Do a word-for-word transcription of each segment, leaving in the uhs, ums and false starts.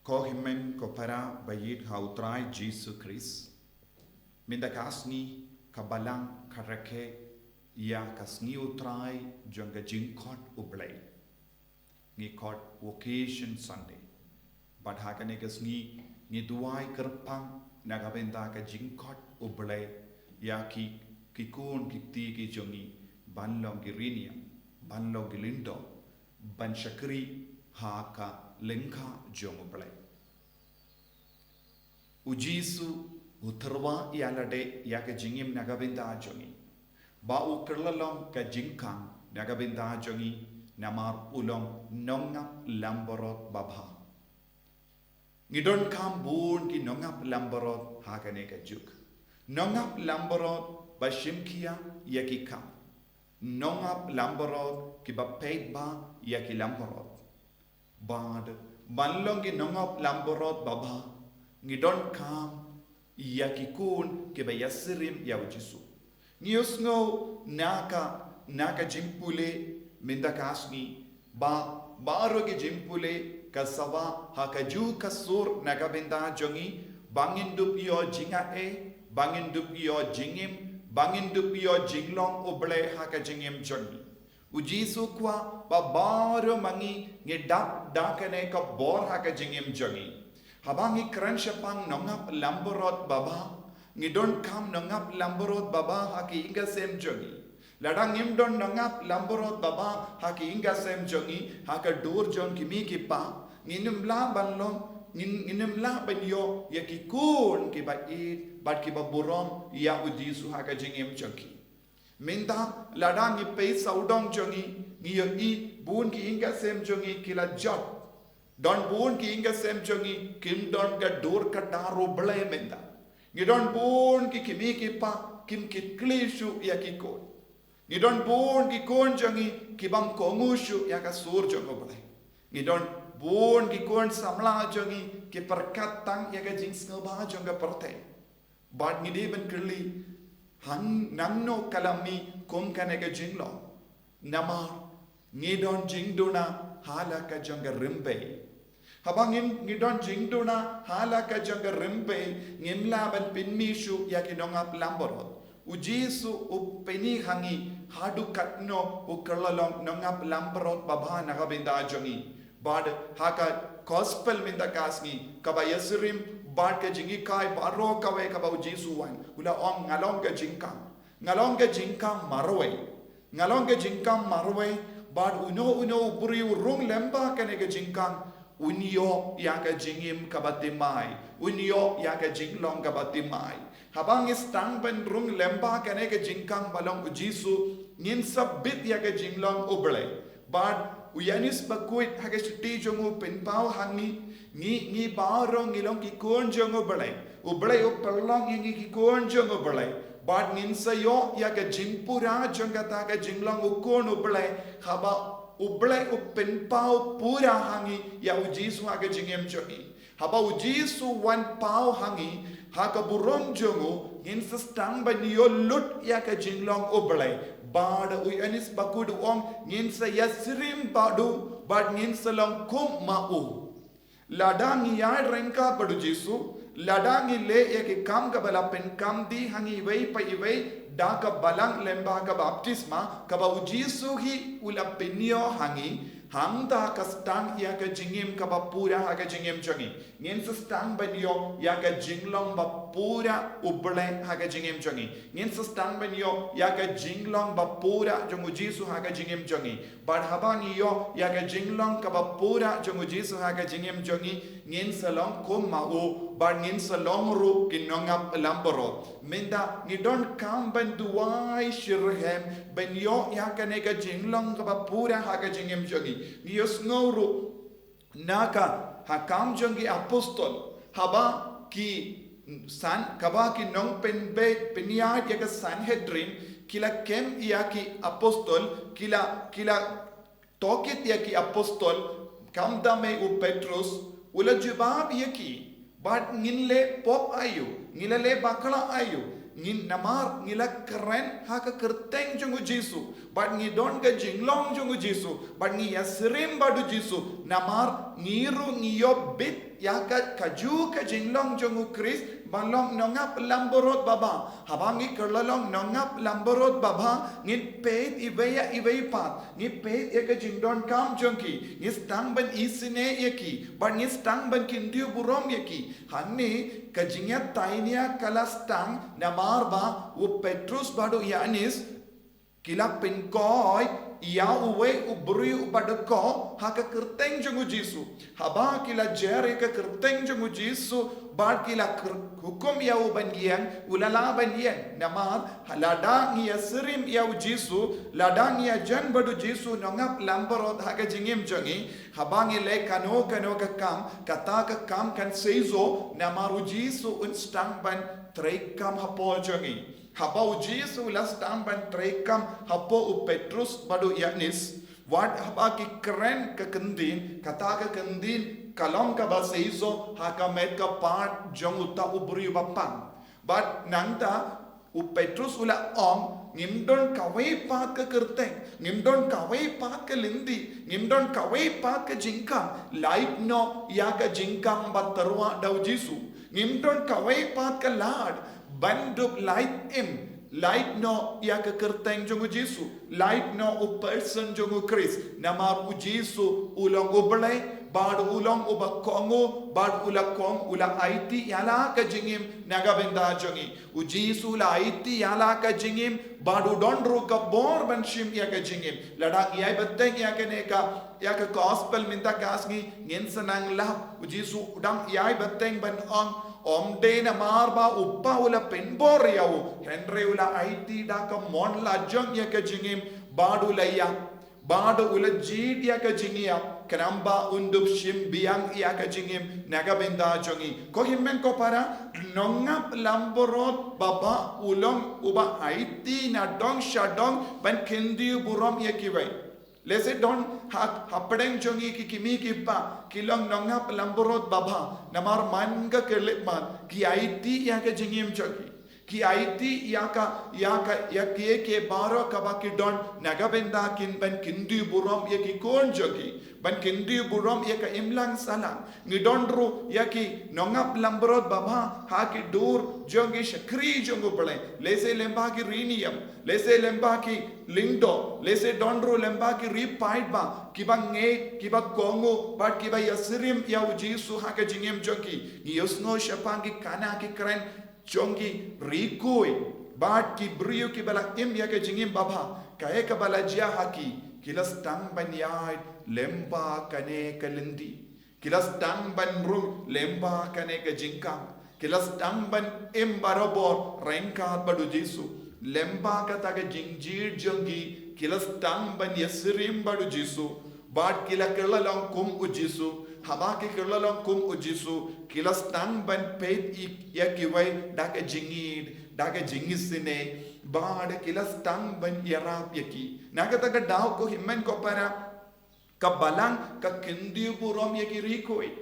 Ko hynmen ko para ba ïeit ha u Trai Jisu Khrist. Mynta ka sngi ka Balang ka rakhe ïa ka sngi u Trai jong ka jingkhot u Blei. Ngi khot Vocation Sunday. Bad ha kane ka sngi ngi duwai kyrpang na ka bynta ka jingkhot u Blei ïa ki, ki khun ki kti ki jong ngi ban long ki riewniam, ban long ki lyngdoh, ban shakri ha ka lyngkha jong u Blei. U Jisu u tyrwa ïa lade ïa ka jingim na ka bynta jong ngi. Ba u kylla long ka jingkhang na ka bynta jong ngi namar u long nongap langbrot babha. Ngi donkam bun ki nongap langbrot ha kane ka juk. Nongap langbrot ba shim khia ïa ki kam. Nongap langbrot ki ba peit bha ïa ki langbrot. Bad ban long ki nongap langbrot babha ngi donkam ïa ki khun ki ba ïasyriem ïa u Jisu. Ngi ïohsngew na ka, na ka jingpule mynta ka sngi ba baroh ki jingpule ka sawa ha ka ju ka sur na ka bynta jong ngi ba ngin dup ïoh jingaiei, ba ngin dup ïoh jingim, ba ngin dup ïoh jinglong u Blei ha ka jingim jong ngi. U Jisu kwah ba baroh ma ngi ngi dap da kane ka bor ha ka jingim jong ngi. Haba ngi kren shaphang nongap langbrot babha, ngi donkam nongap langbrot babha ha ki ïing ki sem jong ngi. Lada ngim don nongap langbrot babha ha ki ïing ki sem jong ngi, ha ka dur jong ki kmie ki kpa, ngin ym lah ban long, ngin, ngin ym lah ban ïoh ïa ki khun ki ba ïeit bad ki ba burom ïa u Jisu ha ka jingim jong ki. Mynta lada ngi peit sawdong jong ngi, ngi ïohi bun ki ïing ki sem jong ngi ki la jot. Don bun ki ïing ki sem jong ngi kim don ka dur ka dar u Blei mynta. Ngi don bun ki kmie ki kpa kim kit khlieh shuh ïa ki khun. Ngi don bun ki khun jong ngi ki bym kohnguh shuh ïa ka sur jong u Blei. Ngi don bun ki khun samla jong ngi ki pyrkhat tang ïa ka jingsngewbha jong ka pyrthei. Bad ngi dei ban kylli, hangno ka la mih kum kane ka jinglong? Namar ngi don jingduna ha la ka jong ka rympei. Haba ngin, ngi don jingduna ha la ka jong ka rympei, ngim lah ban pynmih shuh ïa ki nongap langbrot. U Jisu u pyni ha ngi haduh katno u kylla long nongap langbrot babha na ka bynta jong ngi. Bad ha ka gospel mynta ka sngi kaba ïasyriem bad ka jinghikai baroh kawei kaba u Jisu wan, u la ong, nga long ka jingkhang. Nga long ka jingkhang marwei. Nga long ka jingkhang marwei. Bad uno uno u briew u rung lyngba kane ka jingkhang, un ïoh ïa ka jingim kaba thymmai, un ïoh ïa ka jinglong kaba thymmai. Haba ngi sdang ban rung lyngba kane ka jingkhang ba long u Jisu, ngin sa bit ïa ka jinglong u Blei. Bad u Ïoannis Bakhuid ha ka shithi jong u u pynpaw ha ngi, ngi, ngi baroh ngi long ki khun jong u Blei. U Blei u pynlong ïa ngi ki khun jong u Blei. Bad ngin sa ïoh ïa ka jingpura jong kata ka jinglong u khun u Blei haba u Blei u pynpaw pura ha ngi ïa u Jisu ha ka jingim jong ngi. Haba u Jisu wan paw ha ngi ha ka burom jong u, ngin sa sdang ban ïoh lut ïa ka jinglong u Blei. Bad u Ïoannis Bakhuid u ong, ngin sa ïasyriem bad u, bad ngin sa long kum ma u. Lada ngi ïaid ryngkat bad u Jisu, lada ngi leh ïa ki kam kaba la pynkam dih ha ngi iwei pa iwei da ka Balang lyngba ka baptisma kaba u Jisu hi u la pynïoh ha ngi, hangta ka sdang ïa ka jingim kaba pura ha ka jingim jong ngi. Ngin sa sdang ban ïoh ïa ka jinglong ba pura u Blei ha ka jingim jong ngi. Ngin sa sdang ban ïoh ïa ka jinglong ba pura jong u Jisu ha ka jingim jong ngi. Bad haba ngi ïoh ïa ka jinglong kaba pura jong u Jisu ha ka jingim jong ngi, ngin sa long kum ma u, bad ngin sa long ruh ki nongap langbrot. Mynta ngi donkam ban duwai shitrhem ban ïoh ïa kane ka jinglong kaba pura ha ka jingim jong ngi. Ngi ïohsngew ruh na ka, ha Kam jong ki Apostol, haba ki san, kaba ki nongpynbeit pynïaid ïa ka Sanhedrin ki la kem ïa ki apostol, ki la, ki la tohkit ïa ki apostol, khamtam eh u Petrus, u la jubab ïa ki, bad ngin leh pop aïu, ngin la leh bakla aïu, Ngin namar ngi la kren ha ka kyrteng jong u Jisu, bad ngi don ka jinglong jong u Jisu, bad ngi ïasyriem bad u Jisu, namar ngi ruh ngi ïoh bit ïa ka, kajuh ka jinglong jong u Khrist ban long nongap langbrot babha. Haba ngi kylla long nongap langbrot babha, ngin peit iwei ïa iwei pat, ngi peit ïa ka jingdonkam jong ki, ngi sdang ban isynei ïa ki, bad ngi sdang ban kyntiew burom ïa ki. Hangne ka jingïatainia ka la sdang namar ba u Petrus bad u Ïoannis ki la pynkoi ïa uwei u briew uba dkoh ha ka kyrteng jong u Jisu. Haba ki la jer ïa ka kyrteng jong u Jisu bad ki la kyr-, hukum ïa u ban ïeng, u la lah ban ïeng. Namar lada ngi ïasyriem ïa u Jisu, lada ngi ïajan bad u Jisu nongap langbrot ha ka jingim jong ngi, haba ngi leh kano kano ka kam, kata ka kam kan seisoh, namar u Jisu un sdang ban treikam hapoh jong ngi. Haba u Jisu u la sdang ban treikam hapoh u Petrus bad u Ïoannis, wat haba ki kren ka kyntien, kata ka kyntien ka long kaba seisoh ha ka met ka phad jong uta u briew ba pang. Bad nangta u Petrus u la ong, ngim don kawei pat ka kyrteng, ngim don kawei pat ka lynti, ngim don kawei pat ka jingkhang, lait noh ïa ka jingkhang ba tyrwa da u Jisu. Ngim don kawei pat ka lad ban dup lait im, lait noh ïa ka kyrteng jong u Jisu, lait noh u person jong u Khrist. Namar u Jisu u long u Blei, bad u long uba kohnguh, bad u la kohnguh, u la aiti ïa la ka jingim na ka bynta jong ngi. U Jisu u la aiti ïa la ka jingim, bad u don ruh ka bor ban shim ïa ka jingim. Lada ngi ïai bteng ïa kane ka, ïa ka gospel mynta ka sngi, ngin sa nang lap, u Jisu u dang ïai bteng ban ong, ym dei namar ba u Kpa u la pynbor ïa u, hynrei u la aiti da ka mon lajong ïa ka jingim, bad u la ïap, bad u la jied ïa ka jingïap, khnang ba un dup shim biang ïa ka jingim na ka bynta jong ngi. Ko hynmen ko para, nongap langbrot babha u long uba aiti na dong sha dong ban kyntiew burom ïa kiwei. Lehse don ha, hapdeng jong ngi ki kmie ki kpa ki long nongap langbrot babha, namar man ka khyllipmat ki aiti ïa ka jingim jong ki. Ki aiti ïa ka, ïa ka, ïa kiei kiei baroh kaba ki don, na ka bynta kin ban kyntiew burom ïa ki khun jong ki, ban kyntiew burom ïa ka imlang sahlang. Ngi don ruh ïa ki nongap langbrot babha ha ki dur jong ki shakri jong u Blei. Lehse lyngba ki riewniam, lehse lyngba ki lyngdoh, lehse don ruh lyngba ki riewpaidbah, kiba ngeit, kiba kohnguh, bad kiba ïasyriem ïa u Jisu ha ka jingim jong ki. Ngi ïohsngew shaphang ki khana ki kren jong ki riewkhuid, bad ki briew kiba la im ïa ka jingim babha, kaei kaba la jia ha ki, ki la sdang ban ïaid lyngba kane ka lynti. Ki la sdang ban rung lyngba kane ka jingkhang. Ki la sdang ban im barabor ryngkat bad u Jisu. Lyngba kata ka jingjied jong ki, ki la sdang ban ïasyriem bad u Jisu. Bad ki la kylla long kum u Jisu. Haba ki kylla long kum u Jisu, ki la sdang ban peit ïa kiwei da ka jingïeid, da ka jingisynei. Bad ki la sdang ban ïarap ïa ki. Na kata ka daw ko hynmen ko para, ka balang ka kyntiew burom ïa ki riewkhuid.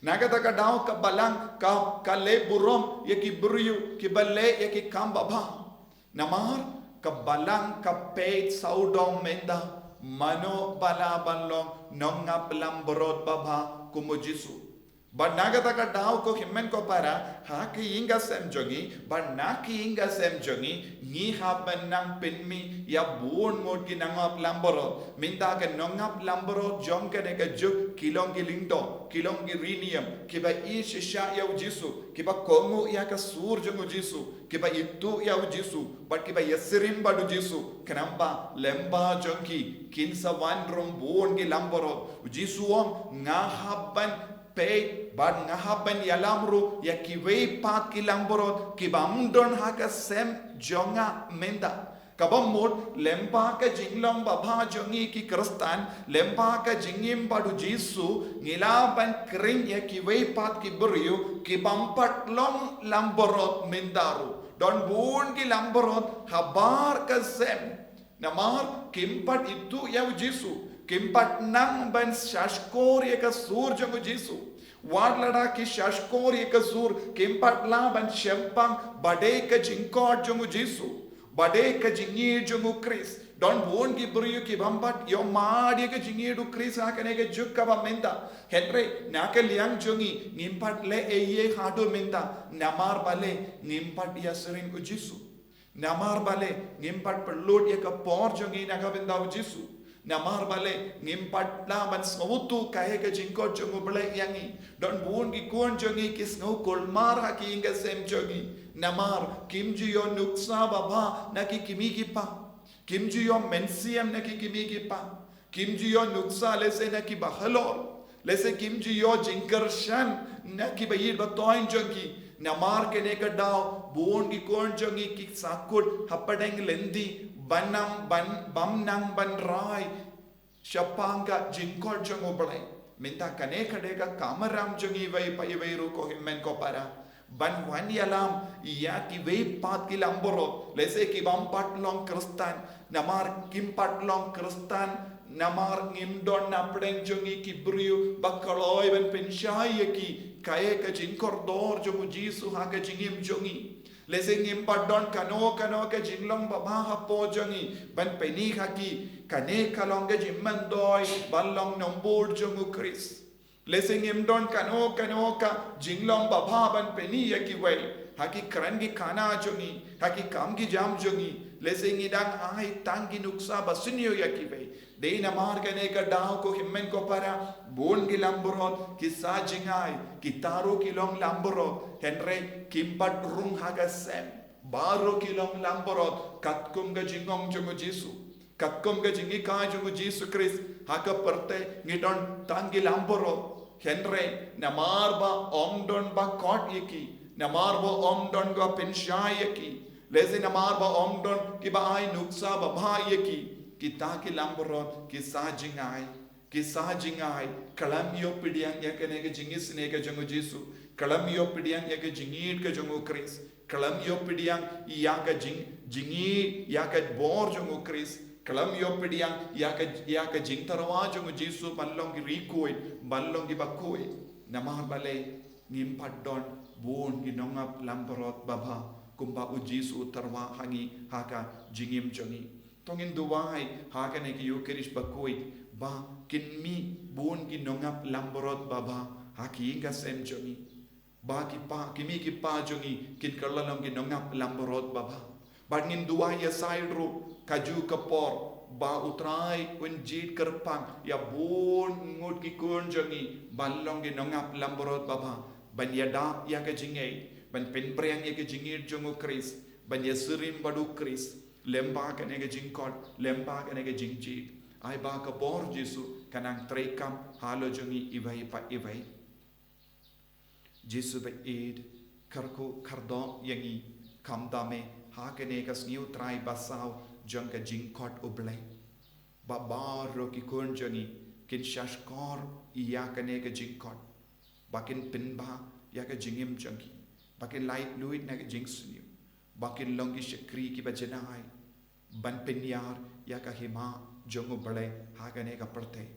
Na kata ka daw ka balang ka, ka leh burom ïa ki briew kiba leh ïa ki kam babha. Namar ka balang ka peit sawdong mynta mano ba lah ban long nongap langbrot babha kum u Jisu. Bad na kata ka daw ko hynmen ko para, ha ka ïing ka sem jong ngi, bad na ka ïing ka sem jong ngi, ngi hap ban nang pynmih ïa bun ngut ki nongap langbrot. Mynta ka nongap langbrot jong kane ka juk ki long ki lyngdoh, ki long ki riewniam, kiba ïeit shisha ïa u Jisu, kiba kohnguh ïa ka sur jong u Jisu, kiba ithuh ïa u Jisu, bad kiba ïasyriem bad u Jisu, khnang ba lyngba jong ki kin sa wan rung bun ki langbrot. U Jisu u ong, nga hap ban peit bad nga hap ban ïalam ruh ïa kiwei pat ki langbrot kibym don ha ka sem jong nga mynta. Kaba mut lyngba ka jinglong babha jong ngi ki Khristan, lyngba ka jingim bad u Jisu, ngi lah ban khring ïa kiwei pat ki briew kibym pat long langbrot mynta ruh. Don bun ki langbrot habar ka sem. Namar kim pat ithuh ïa u Jisu, Kim pat nang ban shahshkor ïa ka sur jong u Jisu. Wat lada ki shahshkor ïa ka sur, kim pat lah ban shempang ba dei ka jingkhot jong u Jisu, ba dei ka jingïeit jong u Khrist. Don bun ki briew ki bym pat ïohmad ïa ka jingïeit u Khrist ha kane ka juk kaba mynta. Hynrei na ka liang jong ngi, ngim pat leh ei ei haduh mynta, namar balei? Ngim pat ïasyriem u Jisu. Namar balei? Ngim pat pynlut ïa ka por jong ngi na ka bynta u Jisu. Namar balei? Ngim pat lah ban sngewthuh kaei ka jingkhot jong u Blei ïa ngi. Don bun ki khun jong ngi ki sngew kulmar ha ki ïing ki sem jong ngi, namar kim ju ïoh nuksa babha na ki kmie ki kpa. Kim ju ïoh mynsiem na ki kmie ki kpa. Kim ju ïoh nuksa lehse na ki bahalor. Lehse kim ju ïoh jingkyrshan na ki ba-ïeit ba-toiñ jong ki. Namar kane ka daw, bun ki khun jong ngi ki sahkut hapdeng lynti, ban nang ban, bym nang ban rai shaphang ka jingkhot jong u Blei. Mynta kane ka dei ka kamram jong ngi iwei pa iwei ruh, ko hynmen ko para, ban wan ïalam ïa kiwei pat ki langbrot, lehse ki bym pat long Khristan. Namar kim pat long Khristan, namar ngim don napdeng jong ngi ki briew ba kloi ban pynshai ïa ki kaei ka jingkordor jong u Jisu ha ka jingim jong ngi. Lehse ngim pat don kano kano ka jinglong babha hapoh jong ngi ban pyni ha ki. Kane ka long ka jingmyntoi ban long nongbud jong u Khrist. Lehse ngim don kano kano ka jinglong babha ban pyni ïa kiwei ha ki kren ki khana jong ngi, ha ki kam ki jam jong ngi. Lehse ngi dang ai tang ki nuksa basniew ïa kiwei. Dei namar kane ka daw, ko hynmen ko para, bun ki langbrot ki sah jngai, kita ruh ki long langbrot, hynrei kim pat rung ha ka sem. Baroh ki long langbrot katkum ka jingong jong u Jisu, katkum ka jinghikai jong u Jisu Khrist. Ha ka pyrthei ngi don tang ki langbrot, hynrei namar ba ym don ba khot ïa ki, namar ba ym don ba pynshai ïa ki, lehse namar ba ym don kiba ai nuksa babha ïa ki, kita ki langbrot ki sah jngai. Ki sah jngai, khlem ïoh pdiang ïa kane ka jingisynei ka jong u Jisu, khlem ïoh pdiang ïa ka jingïeit ka jong u Khrist, khlem ïoh pdiang ïa ka jing, jingïeit ïa ka bor jong u Khrist, khlem ïoh pdiang ïa ka, ïa ka jingtyrwa jong u Jisu ban long ki riewkhuid, ban long kiba khuid. Namar balei? Ngim pat don bun ki nongap langbrot babha kumba u Jisu u tyrwa ha ngi ha ka jingim jong ngi. To ngin duwai ha kane ka Ïukharist bakhuid ba kin mih bun ki nongap langbrot babha ha ki ïing ki sem jong ngi. Ba ki pa, ki kmie ki kpa jong ngi kin kylla long ki nongap langbrot babha. Bad ngin duwai ïa sait ruh kajuh ka por ba u Trai un jied kyrpang ïa bun ngut ki khun jong ngi ban long ki nongap langbrot babha, ban ïada ïa ka jingngeit, ban pynphriang ïa ka jingngeit jong u Khrist, ban ïasyriem bad u Khrist lyngba kane ka jingkhot, lyngba kane ka jingjied. Ai ba ka bor Jisu kan nang treikam halor jong ngi iwei pa iwei. Jisu ba ïeit, kyrkhu kyrdoh ïa ngi, khamtam eh ha kane ka sngi u Trai basaw jong ka jingkhot u Blei, ba baroh ki khun jong ngi kin shahshkor ïa kane ka jingkhot, ba kin pynbha ïa ka jingim jong ki, ba kin laitluid na ka jingsniew, ba kin long ki shakri kiba janai ban pynïar ïa ka hima jong u Blei ha kane ka pyrthei.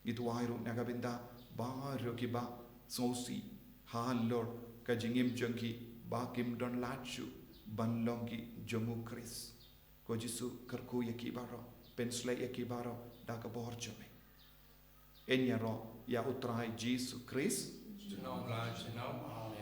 Ngi duwai ruh na ka bynta baroh kiba sngewsih halor ka jingim jong ki, ba kim don lad shuh ban long ki jong u Khrist. Ko Jisu, kyrkhu ïa ki baroh, pynshlei ïa ki baroh da ka bor jong me. Ngin ïaroh ïa u Trai Jisu Khrist. Junom la junom. Amen.